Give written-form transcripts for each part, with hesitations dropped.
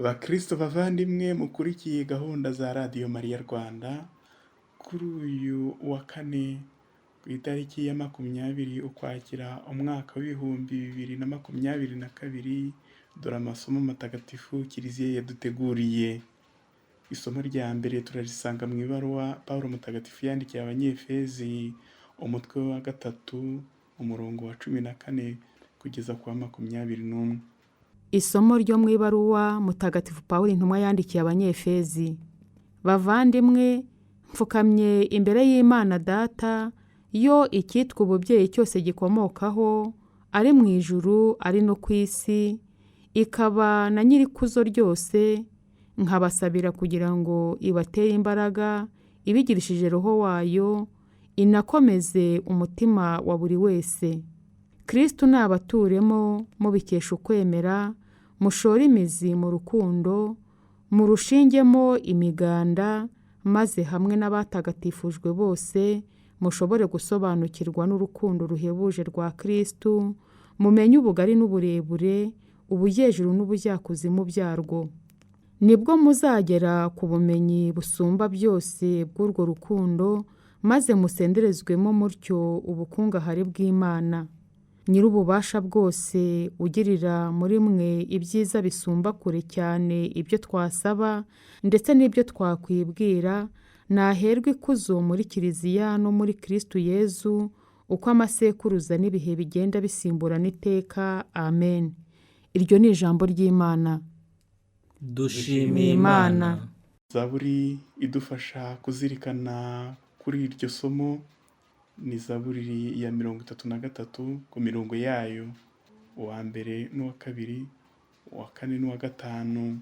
Bakristo bavandimwe mukurikiye gahunda za Radiyo Mariya Rwanda, kuri uyu wa kane ku itariki ya 20 Ukwakira umwaka w'2022, dore amasomo matagatifu Kiliziya yaduteguriye. Isomo rya mbere turarisanga mu ibaruwa Pawulo Mutagatifu yandikiye Abanyefezi, umutwe wa 3, umurongo wa 14 kugeza ku wa 21. Isomo ryo mu ibaruwa Mutagatifu Pawulo intumwa yandikiye Abanyefezi. Bavandimwe, mfukamye imbere y'Imana Data, yo icyitwa ububyeyi cyose gikomokaho, ari mu ijuru ari no ku isi, ikaba na nyir'ikuzo ryose, nkabasabira kugira ngo ibatere imbaraga, ibigirishije Roho wayo, inakomeze umutima wa buri wese. Kristu nabaturemo mubikesha ukwemera, mushore imizi mu rukundo, murushingemo imiganda, maze hamwe n'abatagatifujwe bose mushobore gusobanukirwa n'urukundo ruhebuje rwa Kristu, mumenye ubugari n'uburebure, ubujyejuru n'ubujyakuzimu byarwo. Nibwo muzagera ku bumenyi busumba byose bw'urwo rukundo, maze musenderezwemo mutyo ubukungahare bw'Imana. Nyir'ububasha bwose ugirira muri mwe ibyiza bisumba kure cyane ibyo twasaba ndetse n'ibyo twakwibwira, naherwe ikuzo muri Kiliziya no muri Kristu Yezu, uko amasekuruza n'ibihe bigenda bisimburana iteka. Amen. Iryo ni ijambo ry'Imana. Dushimiye Imana. Zaburi idufasha kuzirikana kuri iryo somo ni Zaburi ya 33 ku mirongo yayo, uwa mbere n'uwa kabiri, uwa kane n'uwa gatanu,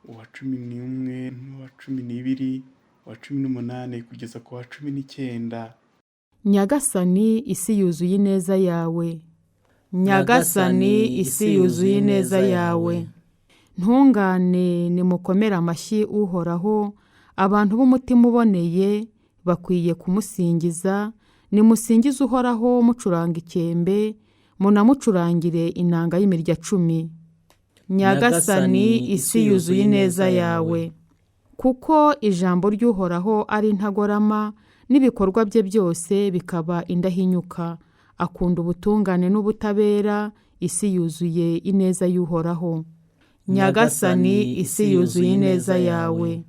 uwa 11 n'uwa 12, uwa 18 kugeza ku wa 19. Nyagasani, isi yuzuye ineza yawe. Nyagasani, isi yuzuye ineza yawe. Ntungane nimukomere amashyi Uhoraho, abantu b'umutima uboneye bakwiye kumusingiza, nimusingize Uhoraho mucuranga ikembe, munamucurangire inanga y'imirya 10. Nyagasani, isi yuzuye ineza yawe. Kuko ijambo ry'Uhoraho ari intagorama, n'ibikorwa bye byose bikaba indahinyuka. Akunda ubutungane n'ubutabera, isi yuzuye ineza y'Uhoraho. Nyagasani, isi yuzuye ineza yawe.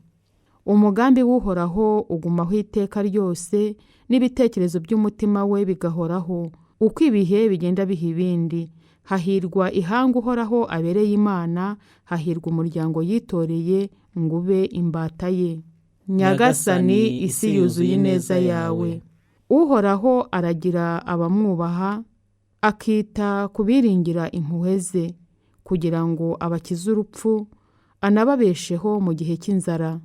Umugambi w'Uhoraho ugumaho iteka ryose, n'ibitekerezo by'umutima we bigahoraho, uko ibihe bigenda biha ibindi. Hahirwa ihanga Uhoraho abereye Imana, hahirwa umuryango yitoreye ngo ube imbata ye. Nyagasani, isi yuzuye ineza yawe. Uhoraho aragira abamwubaha, akita ku biringira impuhwe ze, kugira ngo abakize urupfu, anababesheho mu gihe cy'inzara.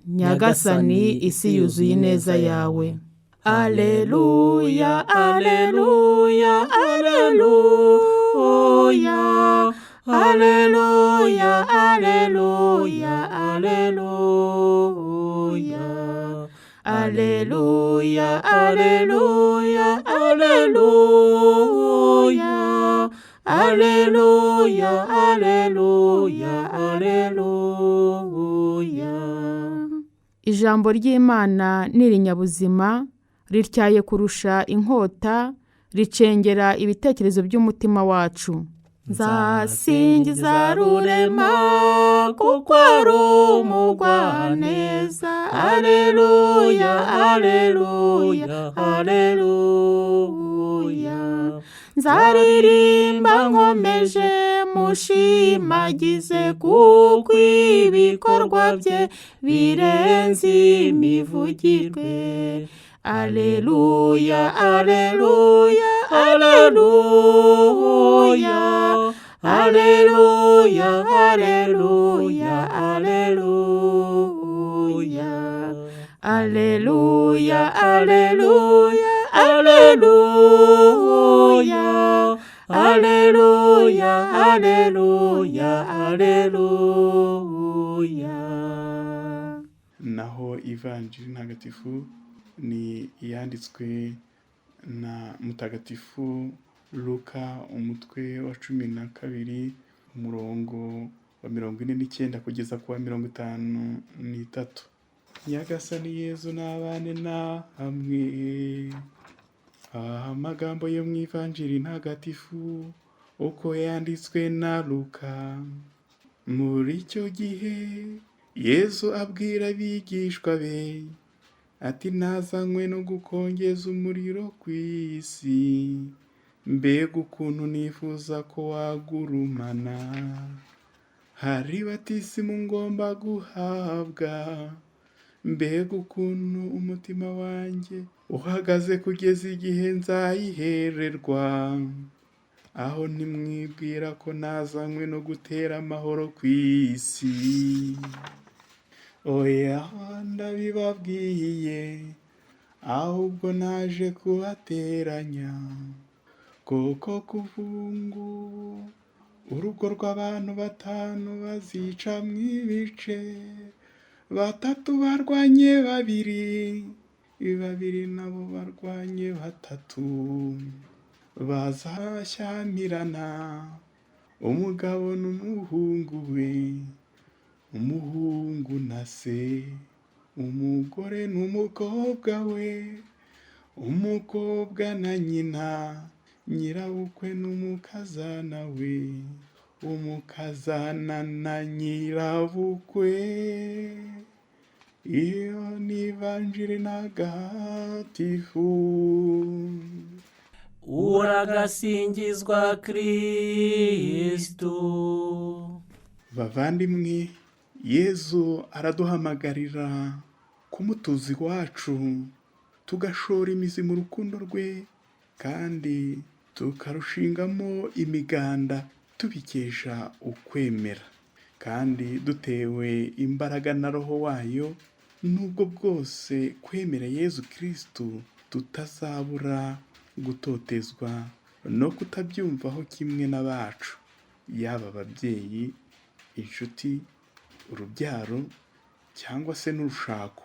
Nyagasani, isi yuzuye ineza yawe. Alleluya, alleluya, alleluya, alleluya, alleluya, alleluya, alleluya, alleluya, alleluya, alleluya, alleluya, alleluya. Ijambo ry'Imana ni irinyabuzima, rityaye kurusha inkota, ricengera ibitekerezo by'umutima wacu. Nzasingiza Rurema kuko ari umugwaneza. Alleluya, alleluya, alleluya. Nzaririmba nkomeje mushimagize, kuko ibikorwa bye birenze imivugirwe. Alleluya, alleluya, alleluya, alleluya, alleluya, alleluya, alleluya, alleluya, alleluya, alleluya, alleluya, alleluya. Naho Ivanjiri ntagatifu ni iyanditswe na Mutagatifu Luka, umutwe wa 12, umurongo wa wa 49 kugeza ku wa 53. Nyagasani Yezu n'abane namwe. Amagambo yo mu Ivanjiri ntagatifu uko yanditswe na Luka. Muri icyo gihe Yezu abwira abigishwa be ati: nazanywe no gukongeza umuriro ku isi, mbega ukuntu nifuza ko wagurumana. Hari batisimu ngomba guhabwa, mbega ukuntu umutima wanjye uhagaze kugeza igihe nzayihererwa. Aho ntimwibwira ko nazanywe no gutera amahoro ku isi. Oya, ndabibabwiye, ahubwo naje kubateranya. Kuko kuva ubu ngubu urugo rw'abantu 5 bazicamwo ibice, 3 barwanye 2, 2 nabo barwanye 3. Bazashyamirana, umugabo n'umuhungu we, umuhungu na se, umugore n'umukobwa we, umukobwa na nyina, nyirabukwe n'umukazana we, umukazana na nyirabukwe. Iyo ni Ivanjiri ntagatifu. Uragasingizwa Kristu. Bavandimwe, Yezu araduhamagarira kumutuza iwacu, tugashora imizi mu rukundo rwe kandi tukarushingamo imiganda tubikesha ukwemera, kandi dutewe imbaraga na Roho wayo. Nubwo bwose kwemera Yezu Kristu tutazabura gutotezwa no kutabyumvaho kimwe n'abacu, yaba ababyeyi, inshuti, urubyaro cyangwa se n'urushako.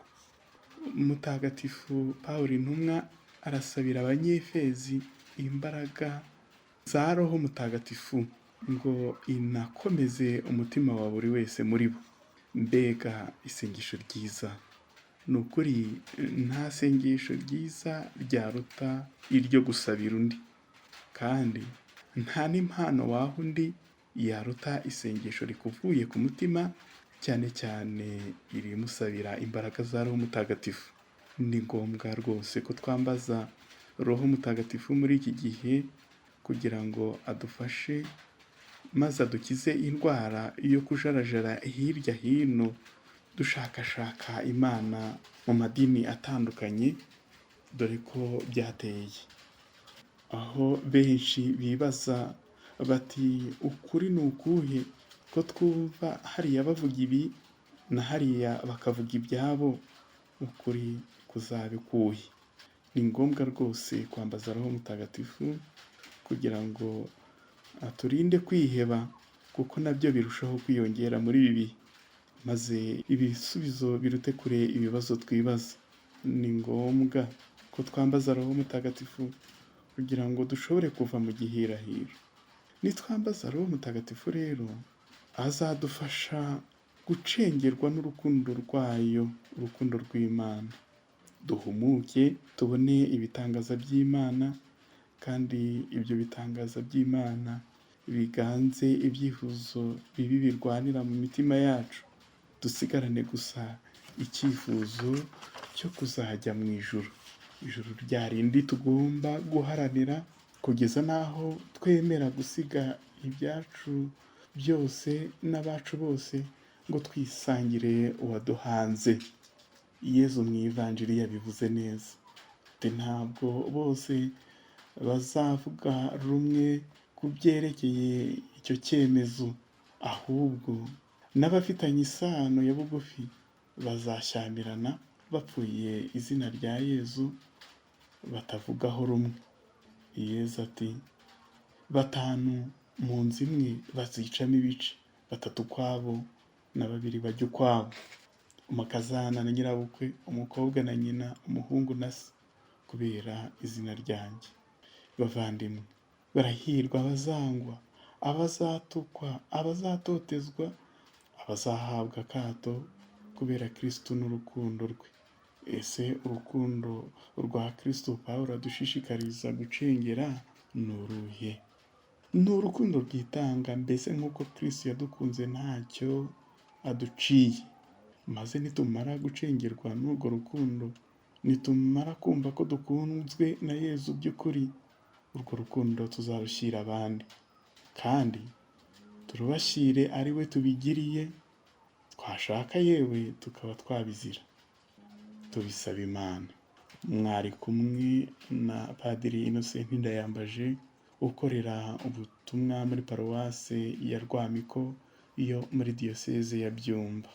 Mutagatifu Pawulo intumwa arasabira Abanyefezi imbaraga za Roho Mutagatifu ngo inakomeze umutima wa buri wese muri bo. Mbega isengesho ryiza! Ni ukuri nta sengesho ryiza ryaruta iryo gusabira undi, kandi nta n'impano waha undi yaruta isengesho rikuvuye ku mutima, cyane cyane irimusabira imbaraga za Roho Mutagatifu. Ni ngombwa rwose ko twambaza Roho Mutagatifu muri iki gihe kugira ngo adufashe maze adukize indwara yo kujarajara hirya hino dushakashaka Imana mu madini atandukanye, dore ko byateye. Aho benshi bibaza bati ukuri ni ukuhe ko twumva hariya bavuga ibi na hariya bakavuga ibyabo, ukuri kuzaba ukuhe? Ni ngombwa rwose kwambaza Roho Mutagatifu kugira ngo aturinde kwiheba, kuko nabyo birushaho kwiyongera muri ibi bihe, maze ibisubizo birute kure ibibazo twibaza. Ni ngombwa ko twambaza Roho Mutagatifu kugira ngo dushobore kuva mu gihirahiro. Nitwambaza Roho Mutagatifu rero, azadufasha gucengerwa n'urukundo rwayo, urukundo rw'Imana. Duhumuke tubone ibitangaza by'Imana, kandi ibyo bitangaza by'Imana biganze ibyifuzo bibi birwanira mu mitima yacu. Dusigarane gusa icyifuzo cyo kuzajya mu ijuru, ijuru rya rindi tugomba guharanira kugeza n'aho twemera gusiga ibyacu byose n'abacu bose ngo twisangire uwaduhanze. Yezu mu Ivanjiri yabivuze neza ati ntabwo bose bazavuga rumwe ku byerekeye icyo cyemezo, ahubwo n'abafitanye isano ya bugufi bazashyamirana bapfuye izina rya Yezu batavugaho rumwe. Yezu ati 5 mu nzu imwe bazicamo ibice, 3 ukwabo na 2 bajya ukwabo, umukazana na nyirabukwe, umukobwa na nyina, umuhungu na se, kubera izina ryanjye. Bavandimwe, barahirwa abazangwa, abazatukwa, abazatotezwa Abazahabwa akato kubera Kristu n'urukundo rwe. Ese urukundo rwa Kristu Pawulo adushishikariza gucengera ni uruhe? Ni urukundo rwitanga, mbese nk'uko Kristu yadukunze ntacyo aduciye. Maze nitumara gucengerwa n'urwo rukundo, nitumara kumva ko dukunzwe na Yezu by'ukuri, urwo rukundo tuzarushyira abandi. Kandi turubashyire ari we tubigiriye, twashaka yewe tukaba twabizira. Tubisaba Imana. Mwari kumwe na Padiri Innocent Ndayambaje, ukorera ubutumwa muri paruwase ya Rwamiko yo muri Diyoseze ya Byumba.